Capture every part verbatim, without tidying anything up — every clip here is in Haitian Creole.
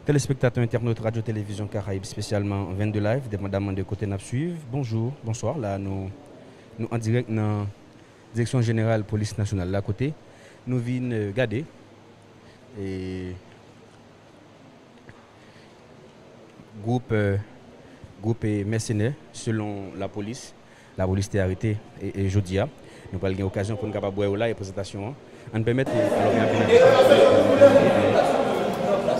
Telespektatè, entènot Radyo Televizyon Karayib, espesyalman vennde Live, depandamman de kote n ap swiv. Bonjou, bonswa. La, nou, nou an dirèk nan Direksyon Jeneral Polis Nasyonal la, kote nou vin, eh, gade, eh, gwoup, eh, gwoup, eh, mèsenè, selon lapolis, lapolis te arete, e, e jodi a. Nou pral gen okazyon pou n kapab wè yo la, e prezantasyon an. Ann pèmèt, e, alò, gen anpil moun ki ap pale de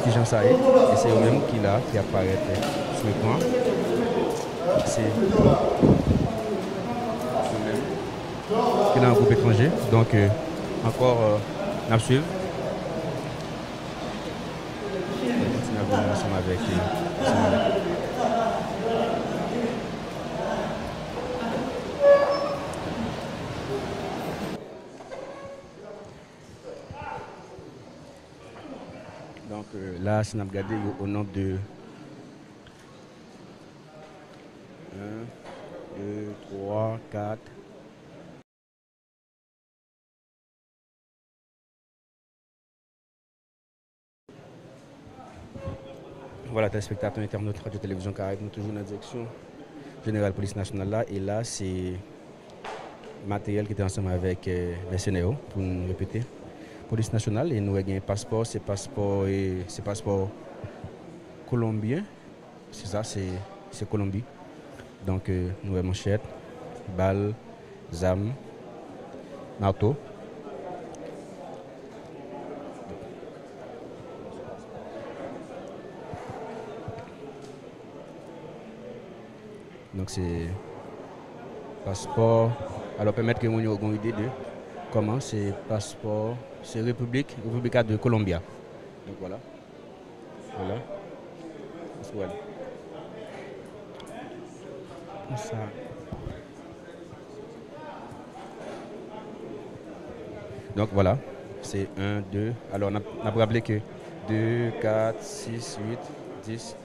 kijan sa ye, e se yo menm ki la, ki ap parèt, e, sou ekran. Se yo menm ki nan yon gwoup etranje. Donk, e, ankò, e, n ap swiv. N ap kontinye ap vini ansanm avèk, e, ansanm avèk. Donk, euh, la, si n ap gade, yo o nonb de un, deux, trois, quatre. Vwala, telespektatè, entènot Radyo Televizyon Karayib, nou toujou nan Direksyon Jeneral Polis Nasyonal la, e la, se materyèl ki te ansanm avèk, eh, mèsenè yo, pou n repete. Polis Nasyonal, e nou wè gen paspò, se paspò, e se paspò kolonbyen. Se sa, se, se Kolonbi. Donk, euh, nou wè manchèt, bal, zam, mato. Donk, se paspò. Alò, pèmèt ke moun yo gon ide de kòman se paspò, se Repiblik, República de Colombia. Donk, vwala. Vwala. Sou wè l. Konsa. Donk, vwala. Se en, de. Alò, n ap, n ap raple ke de, kat, sis, uit, dis,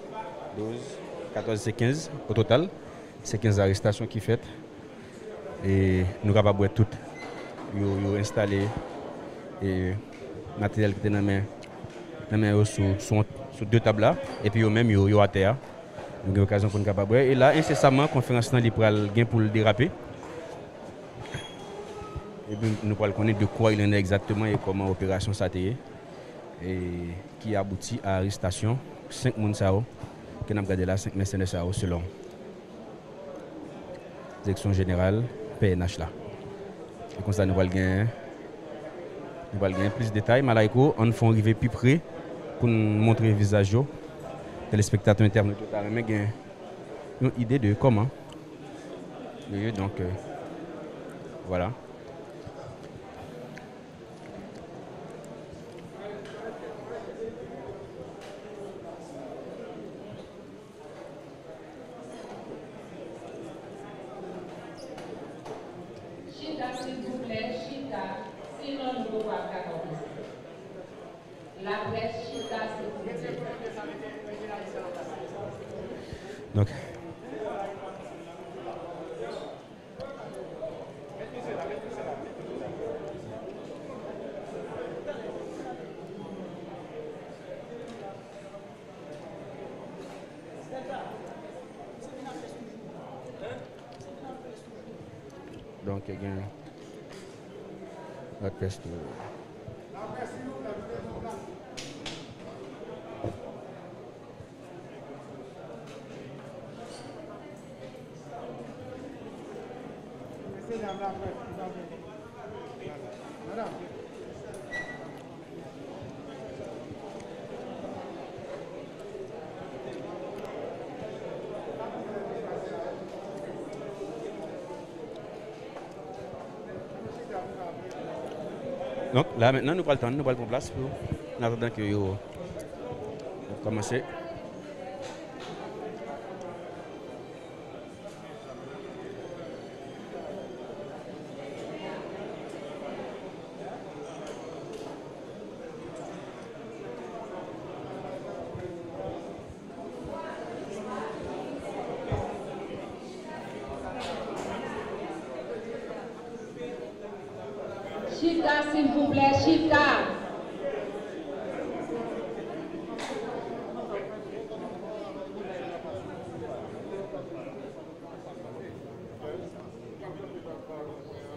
douz, katòz, se kenz o total. Se kenz arestasyon ki fèt. E nou kapab wè tout yo, yo enstale, e materyèl ki te nan men, nan men yo sou, sou, sou de tab la, epi yo menm yo, yo atè a. Nou gen okazyon pou n kapab wè. E la, ensesaman, konferans lan li pral gen pou l derape. Epi nou pral konnen de quoi il en est exactement e kòman operasyon sa te ye. E ki abouti a arestasyon senk moun sa yo ke n ap gade la, senk mèsenè sa yo, selon Direksyon Jeneral P N H la. E konsa nou pral gen, nou pral gen plis detay. Malayko, ann fè w rive pi pre pou n montre vizaj yo. Telespektatè, entènot yo ta renmen gen yon ide de kòman yo ye, donk, euh, vwala. Chita, silvouplè, chita. Sinon, nou poko ap kapab pase. Laprès, chita, silvouplè. Donk, Donk, gen lòt pès tou. Donk, la mentnan, nou pral tann, nou pral pran plas pou, an atandan ke yo kòmanse. Chita, silvouplè, chita.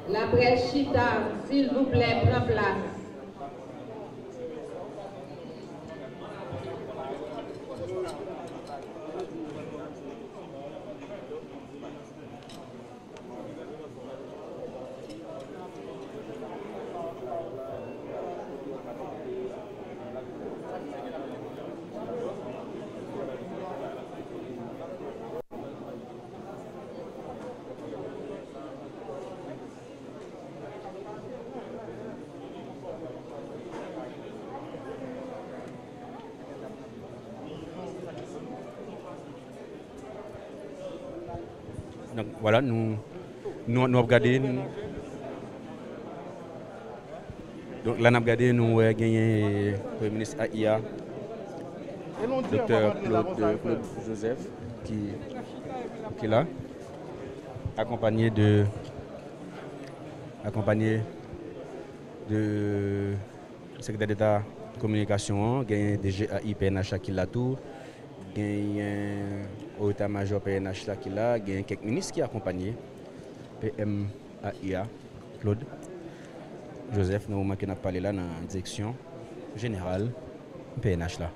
Laprès chita, silvouplè, pran plas. Donk, vwala, nou, nou, nou ap gade, n-, donk, la n ap gade, nou wè genyen Premye Minis A I a, Doktè Claude, Claude Joseph, ki, ki la, akonpanye de, akonpanye de Sekretè Deta Kominikasyon an, genyen D G A I P N H la ki la tou, genyen Eta Majò P N H la ki la, genyen kèk minis ki akonpanye P M A I a, Claude Joseph, nan moman ke n ap pale la nan direksyon jeneral P N H la.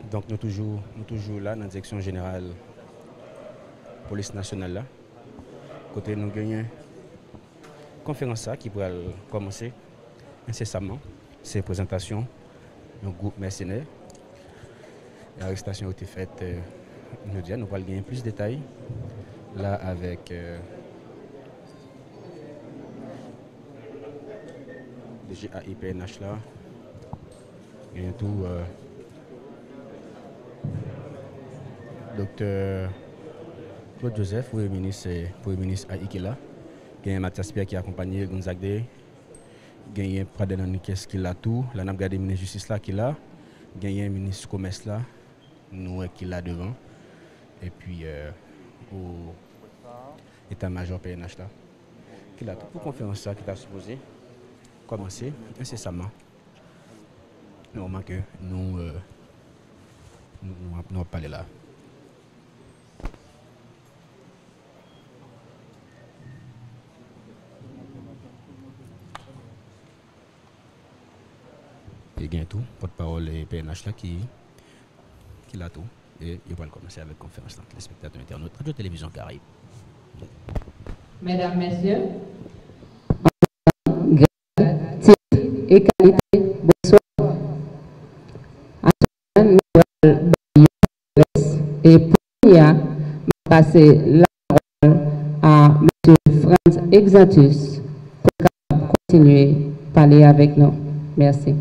Donk, nou toujou, nou toujou la nan direksyon jeneral polis nasyonal la, kote nou genyen konferans sa ki pral kòmanse ensesaman. Se prezantasyon yon gwoup mèsenè. Arestasyon yo te fèt, euh, jodi a. Nou pral genyen plis detay la avèk, euh, D G A I P N H la. Genyen tou, euh, Doktè Claude Joseph, Premye Minis, eh, Premye Minis A I ki la. Genyen Mathias Pierre ki akonpanye Gonzague de. Genyen Pradel Henriquez ki la tou. La n ap gade minis jistis la ki la. Genyen minis komès la. Nou wè ki la devan. Epi, euh, ou Eta Majò P N H la ki la tou pou konferans sa ki ta sipoze kòmanse ensesaman. Nan moman ke nou, euh, nou, nou ap, nou ap pale la. E gen tou pòtpawòl, eh, P N H la ki, ki la tou. E yo pral kòmanse avèk konferans lan. Telespektatè, entènot, Radyo Televizyon Karayib. Medam, mesye, grad, tit e kalite, bonswa. Aktyèlman, nou pral bay yon adrès. E pou kounye a, m ap pase lapawòl a mesye Frantz Exantus pou l kapab kontinye pale avèk nou. Mèsi.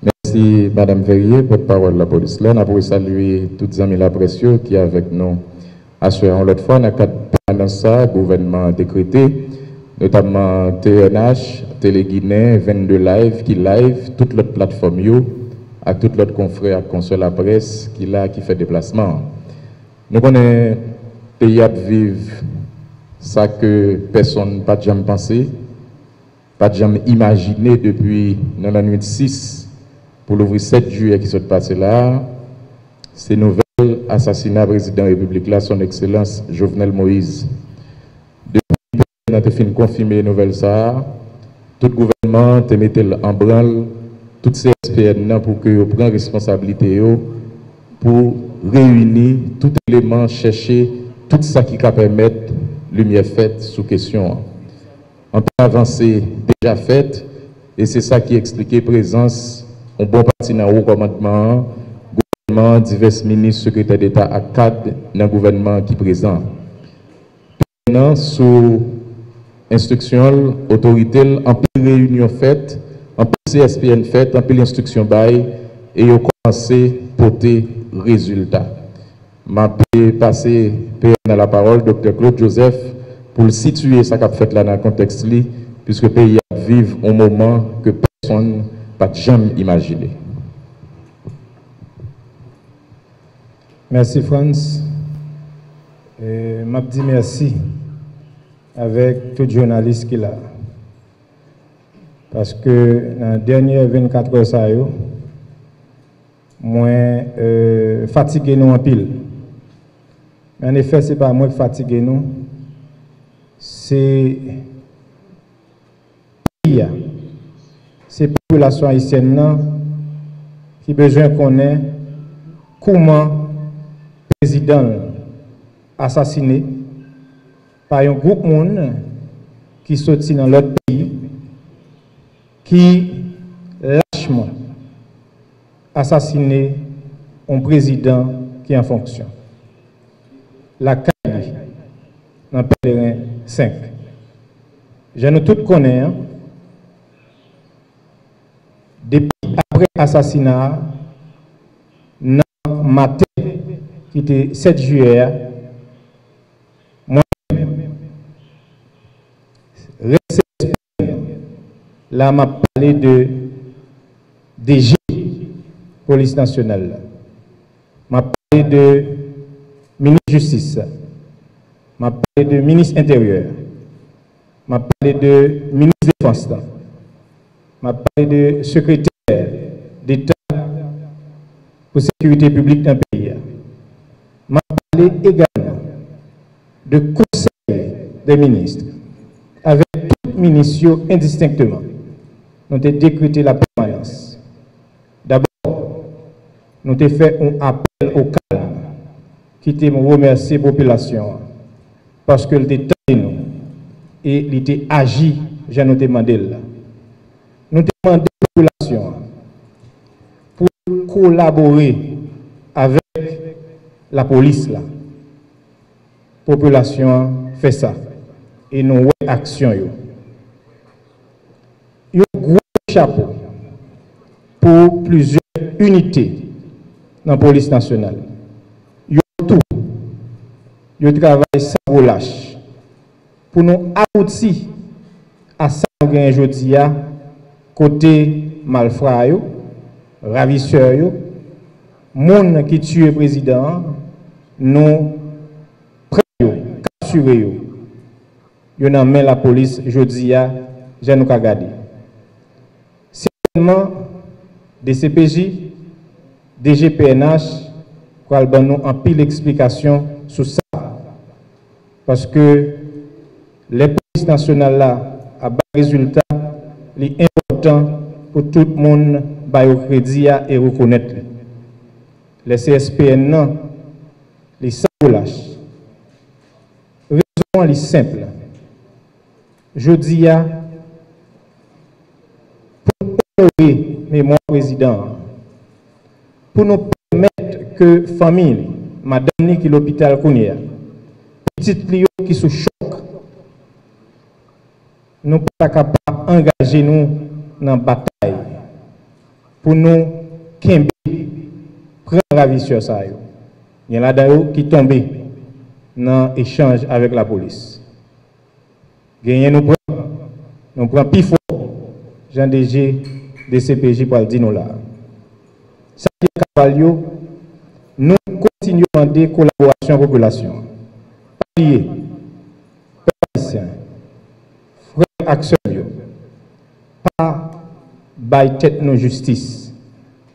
Mèsi, Madanm Verrier, pòtpawòl lapolis la. N ap resalye tout zanmi laprès yo ki avèk nou aswè a yon lòt fwa nan kad pèmanans sa a gouvènman an dekrete, notamman T N H, Télé Ginen, vennde Live ki live, tout lòt platfòm yo, ak tout lòt konfrè ak konsè laprès ki la, ki fè deplasman an. Nou konnen peyi ap viv sa ke pèsonn pa t janm panse, pa t janm imajine depi nan lannwit sis pou louvri sèt jiyè ki sot pase la a, se nouvèl asasina prezidan repiblik la, Son Ekselans Jovenel Moïse. Depi nan te fin konfime nouvèl sa a, tout gouvènman an te mete l an branl, tout C S P N nan pou ke yo pran responsablite yo, pou reyini tout eleman, chèche tout sa ki ka pèmèt limyè fèt sou kesyon an. Anpil avanse deja fèt, e se sa ki eksplike prezans yon bon pati nan wo kòmandman an, gouvènman an, divès minis, sekretè deta ak kad nan gouvènman an ki prezan. Nan, sou enstriksyon l, otorite l, anpil reyinyon fèt, anpil C S P N fèt, anpil enstriksyon bay, e yo kòmanse pote rezilta. M ap pase P N nan lapawòl, Doktè Claude Joseph, pou l sitiye sa k ap fèt la nan kontèks li, piske peyi a ap viv yon moman ke pèsonn pa t janm imajine. Mèsi Frantz. E, m ap di mèsi avèk tout jounalis ki la. Paske nan dènye vennkat è sa yo, mwen e, fatige nou anpil. Men anefè, se pa mwen k fatige nou, se peyi a, se popilasyon ayisyèn nan ki bezwen konnen kouman prezidan l asasine pa yon gwoup moun ki soti nan lòt peyi, ki lachman asasine yon prezidan ki an fonksyon lakay li nan Pèleren senk. Jan nou tout konnen an, depi apre asasina a, nan maten ki te sèt jiyè a, mwen menm, rèl C S P N, la m ap pale de D G Polis Nasyonal la, m ap pale de Minis Jistis la, m ap pale de Minis Enteryè, m ap pale de Minis Defans la, m ap pale de Sekretè Deta pou Sekirite Piblik nan peyi a. M ap pale egalman de Konsèy dè Minis, avèk tout minis yo endistenkteman. Nou te dekrete lapèmanans. Dabò, nou te fè yon apèl o kalm, kite m remèsye popilasyon an, paske l te tande nou e li te aji jan nou te mande l la. Nou te mande popilasyon an pou l kolabore avèk lapolis la. Popilasyon an fè sa e nou wè aksyon yo. Yon gwo chapo pou plizyè inite nan Polis Nasyonal. Yo tou, yo travay san relach pou nou abouti a sa nou genyen jodi a, kote malfra yo, ravisè yo, moun ki tiye prezidan an, nou pran yo, kaptire yo. Yo nan men lapolis jodi a, jan nou ka gade. Sètènman, D C P J, D G P N H pral ban nou anpil eksplikasyon sou sa. Paske lè Polis Nasyonal la ap bay rezilta, li enpòtan pou tout moun ba yo kredi a e rekonèt li. Lè C S P N nan, li san relach. Rezon an, li senp. Jodi a, pou nou onore memwa prezidan an, pou nou pèmèt ke fanmi li, madanm li ki lopital kounye a, pitit li yo ki sou chòk, nou pa ta kapab angaje nou nan batay pou nou kenbe, pran ravisè sa yo. Gen ladan yo ki tonbe nan echanj avèk lapolis. Genyen nou pran, nou pran pi fò, jan D G D C P J pral di nou la. Sa ki an kaval yo, nou kontinye mande kolaborasyon popilasyon an. Pa bliye, pèp ayisyen, frè ak sè m yo, pa bay tèt nou jistis.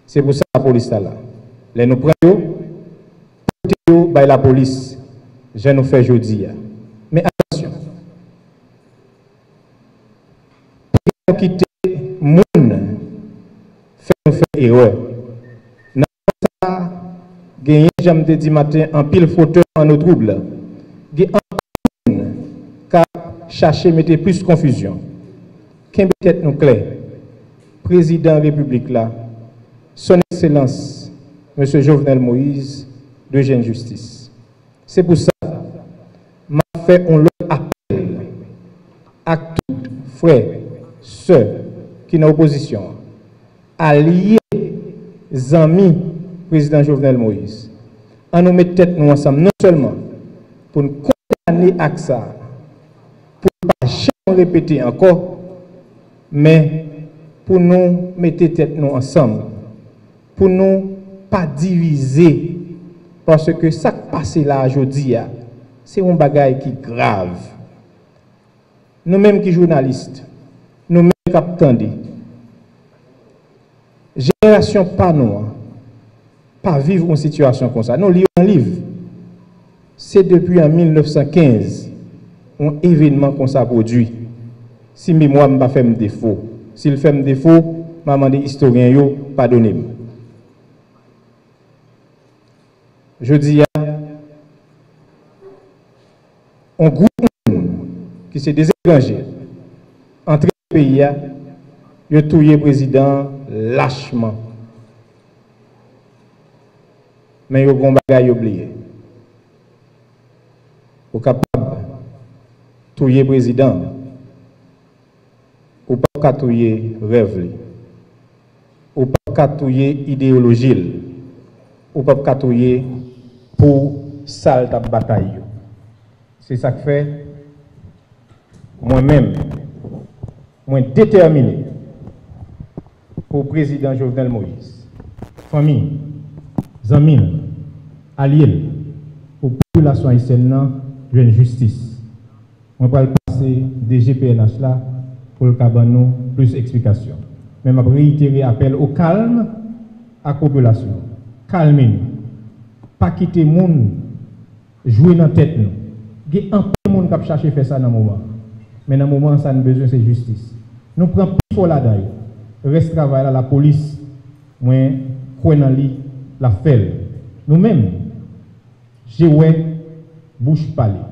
Se pou sa lapolis la la. Lè nou pran yo, pote yo bay lapolis, jan nou fè jodi a. Men atansyon, nou kite moun fè nou fè erè. Nan sa, genyen, jan m te di maten, anpil fotè an nou twoub. Gen anpil moun k ap chache mete plis konfizyon. Kenbe tèt nou klè. Prezidan Repiblik la, Son Excellence Mesye Jovenel Moïse, dwe jwenn jistis. Se pou sa, m ap fè yon lòt apèl ak tout frè, sè ki nan opozisyon an, alye, zanmi Prezidan Jovenel Moïse. Ann nou met tèt nou ansanm non sèlman pou n kondane ak sa a, pou l pa janm repete ankò, men pou nou mete tèt nou ansanm, pou nou pa divize, paske sa k pase la a jodi a, se yon bagay ki grav. Nou menm ki jounalis, nou menm k ap tande, jenerasyon pa nou an pa viv yon sitiyasyon konsa. Nou li yo nan liv. Se depi an mil nèf san kenz yon evènman konsa pwodui. Si memwa m pa fè m defo. Si l fè m defo, m a mande istoryen yo padone m. Jodi a, yon gwoup moun ki se dezetranje antre nan peyi a, yo touye prezidan an lachman. Men yo gen yon bagay yo bliye. Ou kapab touye prezidan an, ou p ap ka touye rèv li. Ou p ap ka touye ideyoloji l. Ou p ap ka touye pou sa l t ap batay yo. Se sa k fè, mwen menm, mwen detèmine pou prezidan Jovenel Moïse, fanmi l, zanmi l, alye l, pou popilasyon ayisyèn nan jwenn jistis. Mwen pral pase D G P N H la pou l ka ban nou plis eksplikasyon. Men m ap reyitere apèl o kalm ak popilasyon. Kalme nou. Pa kite moun jwe nan tèt nou. Gen anpil moun k ap chache fè sa nan moman an. Men nan moman an, sa n bezwen, se jistis. Nou pran pi fò ladan yo. Rès travay la, lapolis, mwen kwè nan li, l ap fè l. Nou menm, je wè, bouch pale.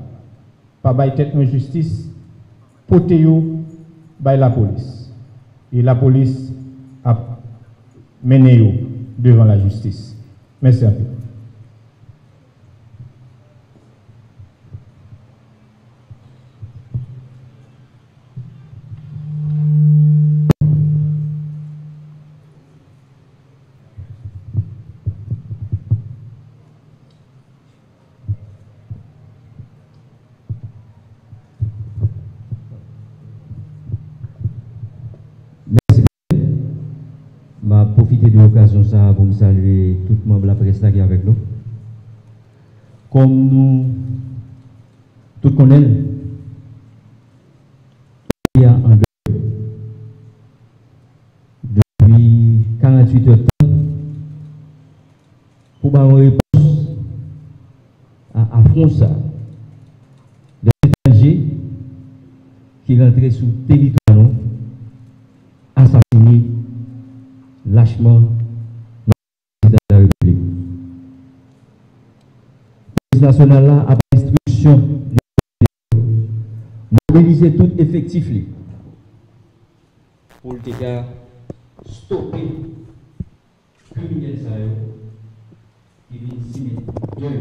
Pa bay tèt nou jistis, pote yo bay lapolis. E lapolis ap mennen yo devan lajistis. Mèsi anpil. Mèsi. M ap pwofite de okazyon sa a pou m salye tout manm laprès la ki avèk nou. Kòm nou tout konnen l, peyi a andeyò depi karanntuit èdtan pou ba yon repons a afwon sa de etranje ki rantre sou teritwa nou, asasine lachman Prezidan de la Repiblik. Polis nasyonal la, apre enstriksyon, mobilize tout efektif li pou l te ka stope kriminèl sa yo ki vin simen dèy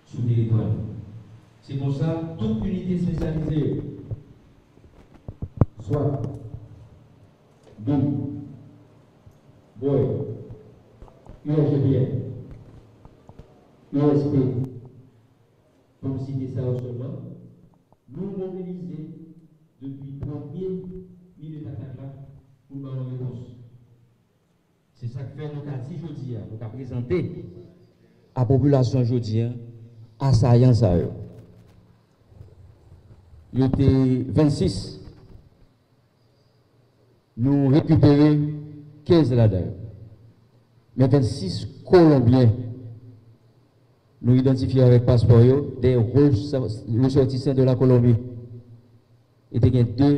sou teritwa nou. Se konsa, tout inite espesyalize yo, swat, doub, bòy, U S G P N, U S P, pou m site sa yo sèlman, nou mobilize depi premye minit atak la pou n ba yon repons. Se sa k fè nou ka di jodi a, nou ka prezante a popilasyon jodi a, asayan sa yo. Yo te vennsis, nou rekipere kenz ladan yo. Men vennsis Kolonbyen, nou idantifye avèk paspò yo, de resò-, resòtisan de la Kolonbi. E te gen de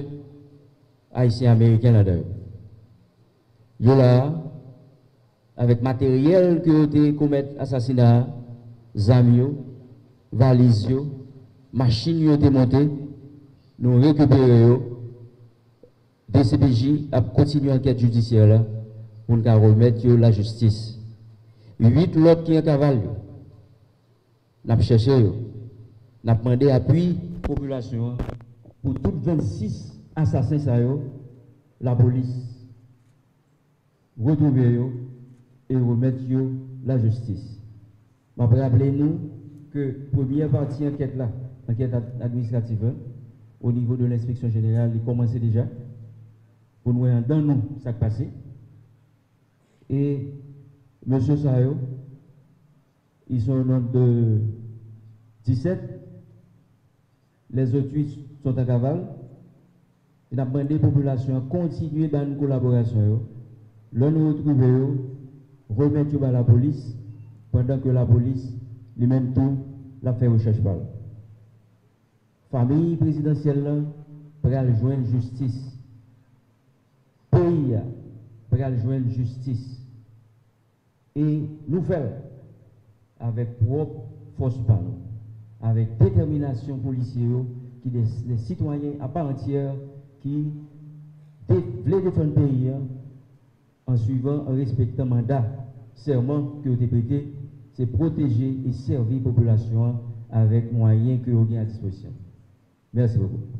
Ayisyen Ameriken ladan yo. Yo la a, avèk materyèl ke yo te komèt asasina a, zam yo, valiz yo, machin yo te monte, nou rekipere yo. D C P J ap kontinye ankèt jidisyè la pou n ka remèt yo lajistis. Uit lòt ki an kaval yo, n ap chèche yo. N ap mande apui popilasyon an pou tout vennsis asasen sa yo, lapolis retwouve yo e remèt yo lajistis. M ap raple nou ke premyè pati ankèt la, ankèt ad-, administratif la, o nivo de lenspeksyon jeneral, li kòmanse deja, pou n wè anndan nou sa k pase. E mesye sa yo, ils sont au nombre de dix-sept. Les autres huit sont en cavale. E n ap mande popilasyon an kontinye ba n kolaborasyon yo. Lè nou retwouve yo, remèt yo ba lapolis, pandan ke lapolis, li menm tou, l ap fè rechèch pa l. Fanmi prezidansyèl lan pral jwenn jistis. Peyi a pral jwenn jistis. E nou fè l avèk pwòp fòs pa nou, avèk detèminasyon polisye yo ki de, de sitwayen a pa antyè ki de, vle defann peyi a an swivan, an respektan manda, sèman ke yo te prete, se pwoteje e sèvi popilasyon an avèk mwayen ke yo gen a dispozisyon. Mèsi bokou.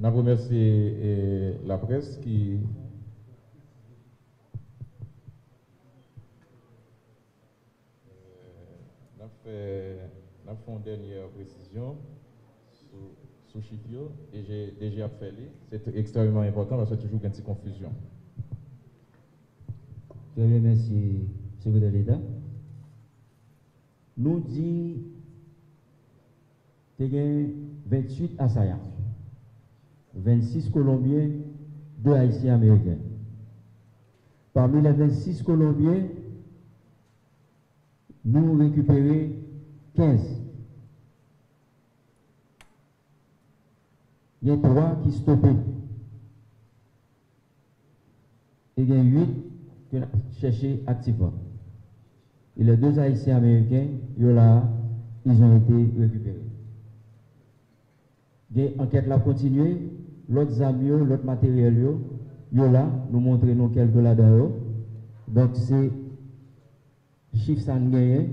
N ap remèsye, eh, laprès ki, eh, n ap fè, n ap fè yon dènyè presizyon sou, sou chif yo, e je, D G ap fè li. Se t-, ekstrèmeman enpòtan paske toujou gen ti konfizyon. Trè byen, mèsi, Sekretè Deta. Nou di te gen venntuit asayan, vennsis Kolonbyen, de Ayisyen Ameriken. Pami lè vennsis Kolonbyen, nou rekipere kenz. Gen twa ki stope. E gen uit ke n ap chèche aktivman. E les deux Haïtiens américains, yo la a, ils ont été récupérés. Gen ankèt la ap kontinye, lòt zam yo, lòt materyèl yo, yo la, nou montre nou kèlke ladan yo. Donk, se chif sa n genyen,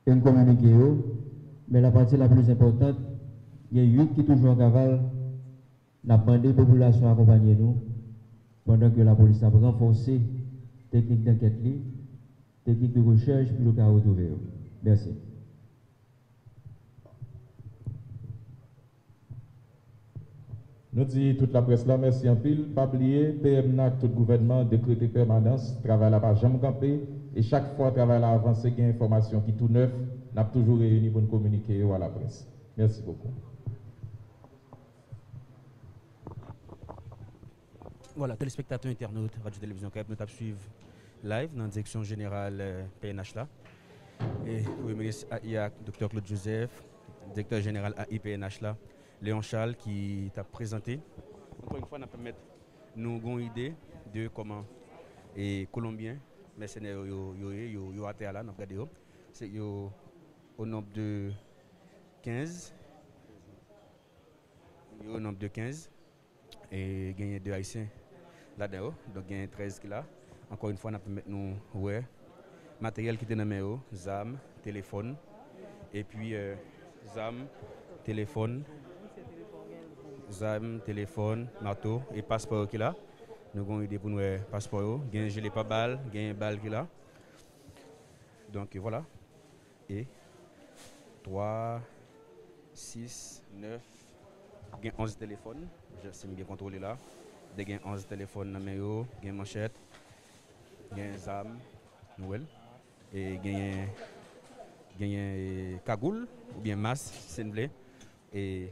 e n kominike yo, men la partie la plus importante, gen uit ki toujou an kaval, n ap mande popilasyon akonpanye nou, pandan ke lapolis ap ranfòse teknik dankèt li, teknik de rechèch, pou yo ka retwouve yo. Mèsi. Nou di tout laprès la mèsi anpil. Pa bliye, P M nan ak tout gouvènman an dekrete pèmanans. Travay la pa janm kanpe. E chak fwa travay la avanse, gen enfòmasyon ki tou nèf, n ap toujou reyini pou n kominike yo a laprès. Mèsi bokou. Vwala, telespektatè, entènot Radyo Televizyon Kayèp, nou t ap swiv live nan direksyon jeneral, eh, P N H la. E Premye Minis A I a, Doktè Claude Joseph, Direktè Jeneral A I P N H la, Léon Charles, ki t ap prezante. Ankò yon fwa, n ap pèmèt nou gen yon ide de kòman, e, Kolonbyen, mèsenè yo, yo, yo ye, yo, yo atè a la, n ap gade yo. Se yo o nonb de kenz. Yo o nonb de kenz. E genyen de Ayisyen ladan yo. Donk, genyen trèz ki la. Ankò yon fwa, n ap pèmèt nou wè materyèl ki te nan men yo, zam, telefòn, epi, eh, zam, telefòn, zam, telefòn, mato, e paspò yo ki la. Nou gen yon ide pou nou wè paspò yo. Gen jile pa bal, gen bal ki la. Donk, vwala. E twa, sis, nèf, gen onz telefòn, jan si m byen kontwole la. De gen onz telefòn nan men yo, gen manchèt, gen zam, nou wè l. E genyen, genyen, e, kagoul oubyen mas, si n vle. E,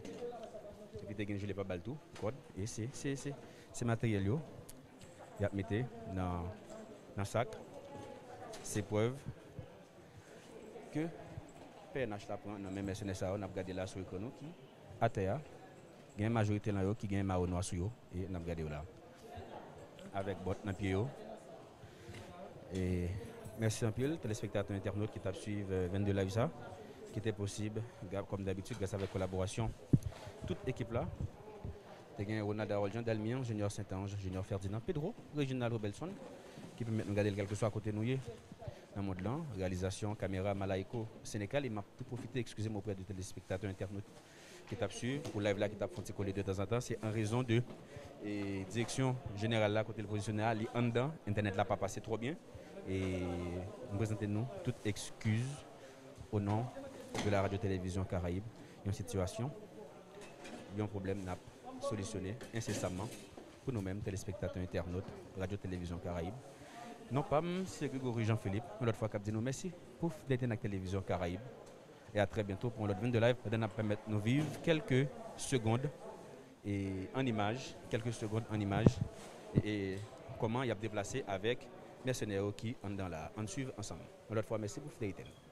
epi te gen jile pa bal tou, kòd. E se, se, se, se materyèl yo y ap mete nan, nan sak. Se prèv ke P N H la pran nan men mèsenè sa yo, n ap gade la sou ekran nou ki atè a. Gen majorite nan yo ki gen mayo nwa sou yo, e n ap gade yo la. Avèk bòt nan pye yo. E mèsi anpil, telespektatè entènot ki t ap swiv, euh, Vennde Live sa, ki te posib, ga-, kòm dabitid, gras avèk kolaborasyon tout ekip la. Te gen Ronald Harold, Jean Dalmian, Junior Saint-Ange, Junior Ferdinand, Pedro, Reginald Robelson, ki pèmèt nou gade l kèlkeswa kote nou ye nan mond lan. Reyalizasyon, kamera, Malaiko Senegal, e m ap tou pwofite, eskize m oprè de telespektatè entènot ki t ap swiv pou live la, ki t ap fè yon ti kole de tanzantan. Se an rezon de, e, direksyon jeneral la, kote l pozisyone a, li anndan, entènèt la pa pase twò byen. E m prezante nou tout ekskiz o non de la Radio Télévision Caraïbe. Yon sitiyasyon, yon pwoblèm n ap solisyone ensesamman pou nou menm, telespektatè entènot Radio Télévision Caraïbe. Non pa m, se Gregory Jean Philippe, yon lòt fwa k ap di nou mèsi pou fidelite n ak Televizyon Karayib. E a trè byento pou yon lòt Vennde Live, pandan n ap pèmèt nou viv kèlke segond e an imaj, kèlke segond an imaj, e, e kòman y ap deplase avèk mèsenè yo ki anndan la. Ann swiv ansanm. Yon lòt fwa, mèsi pou fidelite n.